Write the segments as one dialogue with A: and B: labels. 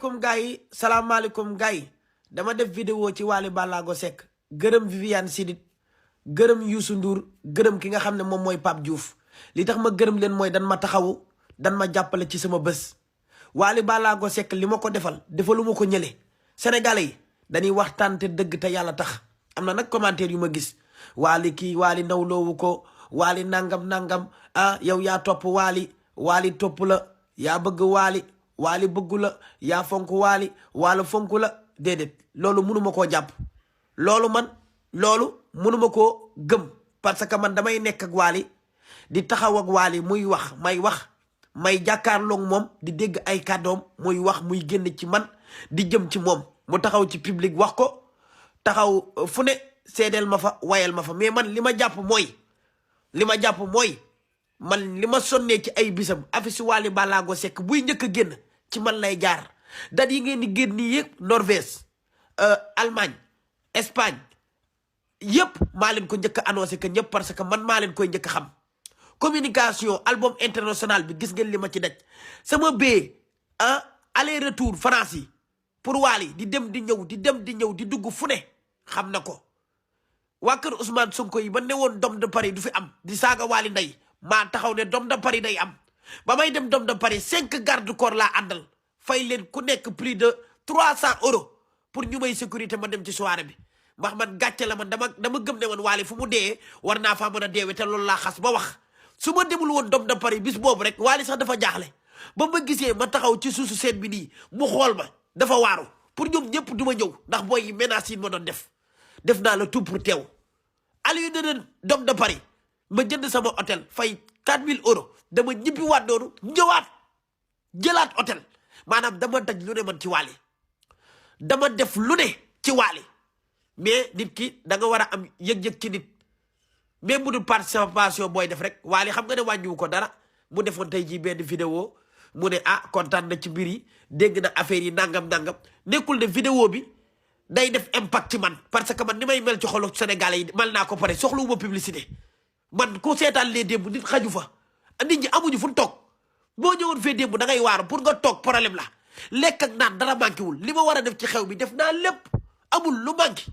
A: salaamaaleykum gars yi salaamaaleykum gars yi dama def vidéo ci Wally Ballago Seck gërëm Viviane Chidid gërëm Youssou Ndour gërëm ki nga xam ne moom mooy Pape Diouf li tax ma gërëm leen mooy dan ma taxawu dan ma jàppale ci sama bés. Wally Ballago Seck li ma ko defaluma ko ñële sénégalais yi dañuy waxtaan te dëgg te yàlla tax. am na nag commentaire yu ma gis Wally kii Wally nawloowu ko Wally nangam yow yaa topp Wally topp la yaa bëgg Wally bëggu la yaa fonk Wally fonku la déedéet loolu mënuma koo jàpp loolu mënuma koo gëm parce que man damay nekk ak Wally di taxaw ak Wally muy wax may jàkkaarloog moom di dégg ay kàddoom muy wax muy génn ci man di jëm ci moom mu taxaw ci public wax ko taxaw fu ne seedeel ma fa wayal ma fa mais man li ma jàpp mooy man li ma sonnee ci ay bisam affiche Wally Ballago Seck buy njëkk a génn ci man lay jaar dat yi ngeen di génn nii yëpp Norvège Allemagne Espagne yëpp maa leen ko njëkk a annoncé que ñëpp parce que man maa leen koy njëkk a xam communication album international bi gis ngeen li ma ci daj sama bee aller retour France yi pour Wally di dem di ñëw di dugg fu ne xam na ko waa kër Ousmane Sonko yi ba ne woon Dôme de Paris du fi am di saaga Wally ndey maa taxaw ne Dôme de Paris day am ba may dem Dôme de Paris 5 garde corps laa àndal fay leen ku nekk plus de 300 euros pour ñu may sécurité ma dem ci soirée bi ndax man gàcce la man dama gëm ne man Wally fu mu dee war naa faa mën a deewe te loolu laa xas ba wax su ma demul woon Dôme de Paris bis boobu rek Wally sax dafa jaaxle ba ma gisee ma taxaw ci suusu seet bi nii mu xool ma dafa waaru pour ñoom ñëpp du ma ñëw ndax booy yi menaces yi ma doon def naa la tout pour teew Aliou ne leen Dôme de Paris ma jënd sama hôtel fay 4000 euros dama ñibbi waat noonu ñëwaat jëlaat hôtel maanaam dama daj lu ne man ci Wally dama def lu ne ci Wally mais nit ki da nga war a am yëg-yëg ci nit mais mu dul participation booy def rek Wally xam nga ne wàññiwu ko dara mu defoon tey jii benn vidéo mu ne kontaan na ci mbir yi dégg na affaire yi nangam nekkul ne vidéo bi day def impact ci man parce que man ni may mel ci xolu Sénégalais yi mal naa ko pare soxluwuma publicité man ku seetaan lee démb nit xaju fa nit ñi amuñu fu toog boo ñëwoon fee démb da ngay waaru pour nga toog problème la lekk ak naan dara manqué wul li ma war a def ci xew bi def naa lépp amul lu manqué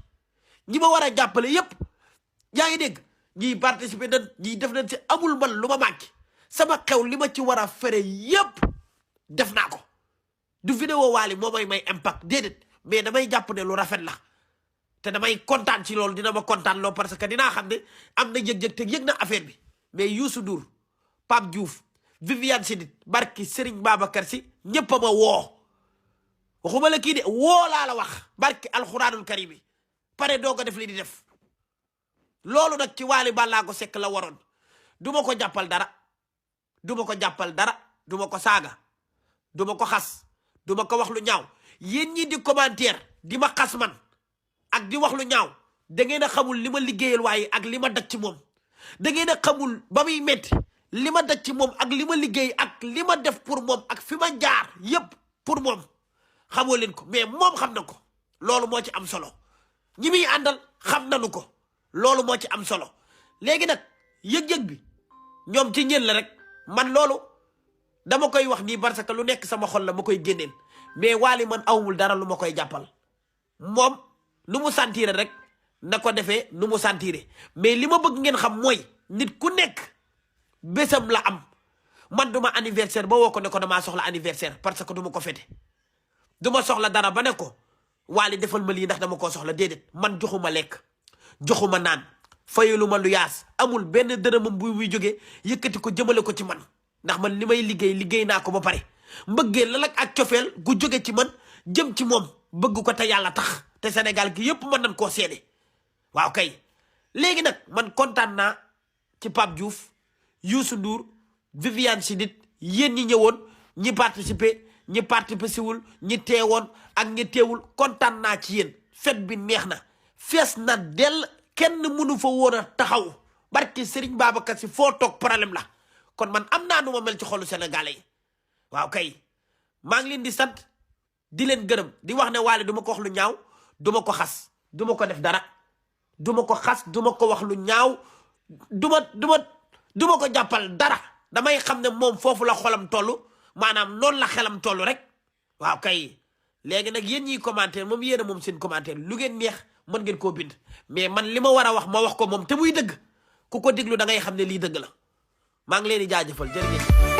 A: ñi ma war a jàppale yépp yaa ngi dégg ñiy participer nan ñiy def nañ ci amul man lu ma manqué sama xew li ma ci war a fere yépp def naa ko du vidéo Wally moo may impact déedéet mais damay jàpp ne lu rafet la te damay kontaan ci loolu dina ma kontaan loolu parce que dinaa xam ne am na yëg-yëg te yëg na affaire bi mais Youssou Ndour Pape Diouf Viviane Chidid barki Serigne Babacar Sy ñëpp a ma woo waxuma la kii de woo laa la wax barki alxuraanul karim yi pare doo ko def li di def loolu nag ci Wally Ballago Seck la waroon du ma ko jàppal dara du ma ko saaga du ma ko xas du ma ko wax lu ñaaw yéen ñi di commentaire di ma xas man ak di wax lu ñaaw da ngeen a xamul li ma liggéeyal waaye ak li ma daj ci moom da ngeen a xamul ba muy metti li ma daj ci moom ak li ma liggéey ak li ma def pour moom ak fi ma jaar yépp pour moom xamoo leen ko mais moom xam na ko loolu moo ci am solo ñi muy àndal xam nañu ko loolu moo ci am solo léegi nag yëg-yëg bi ñoom ci ñeen la rek man loolu dama koy wax nii parce que lu nekk sama xol la ma koy génneel mais Wally man awmul dara lu ma koy jàppal moom nu mu sentir rek na ko defee nu mu sentir mais li ma bëgg ngeen xam mooy nit ku nekk bésam la am man duma anniversaire ba woo ko ne ko damaa soxla anniversaire parce que du ma ko fete duma soxla dara ba ne ko Wally defal ma lii ndax dama koo soxla déedéet man joxuma lekk joxuma naan fayalu ma lu yaas amul benn dërëmam bu muy jógee yëkkati ko jëmale ko ci man ndax man li may liggéey naa ko ba pare mbëggee la ak cofeel gu jóge ci man jëm ci moom bëgg ko te yàlla tax te Sénégal gi yépp mën nañ koo seede waaw kay léegi nag man kontaan naa ci Pape Diouf Youssou Ndour Viviane Chidid yéen ñi ñëwoon ñi participer wul ñi teewoon ak ñi teewul kontaan naa ci yéen fête bi neex na fees na dell kenn mënu fa woon a taxaw barki Serigne Babacar Sy foo toog problème la kon man am naa nu ma mel ci xolu Sénégalais yi waaw kay maa ngi leen di sant di leen gërëm di wax ne Wally du ma ko wax lu ñaaw du ma ko xas du ma ko def dara du ma ko xas du ma ko wax lu ñaaw du ma ko jàppal dara damay xam ne moom foofu la xolam toll maanaam noonu la xelam toll rek waaw kay léegi nag yéen ñiy commentaire moom yéen a moom seen commentaire lu ngeen neex mën ngeen koo bind mais man li ma war a wax ma wax ko moom te muy dëgg ku ko déglu da ngay xam ne lii dëgg la maa ngi leen di jaajëfal jërëjëf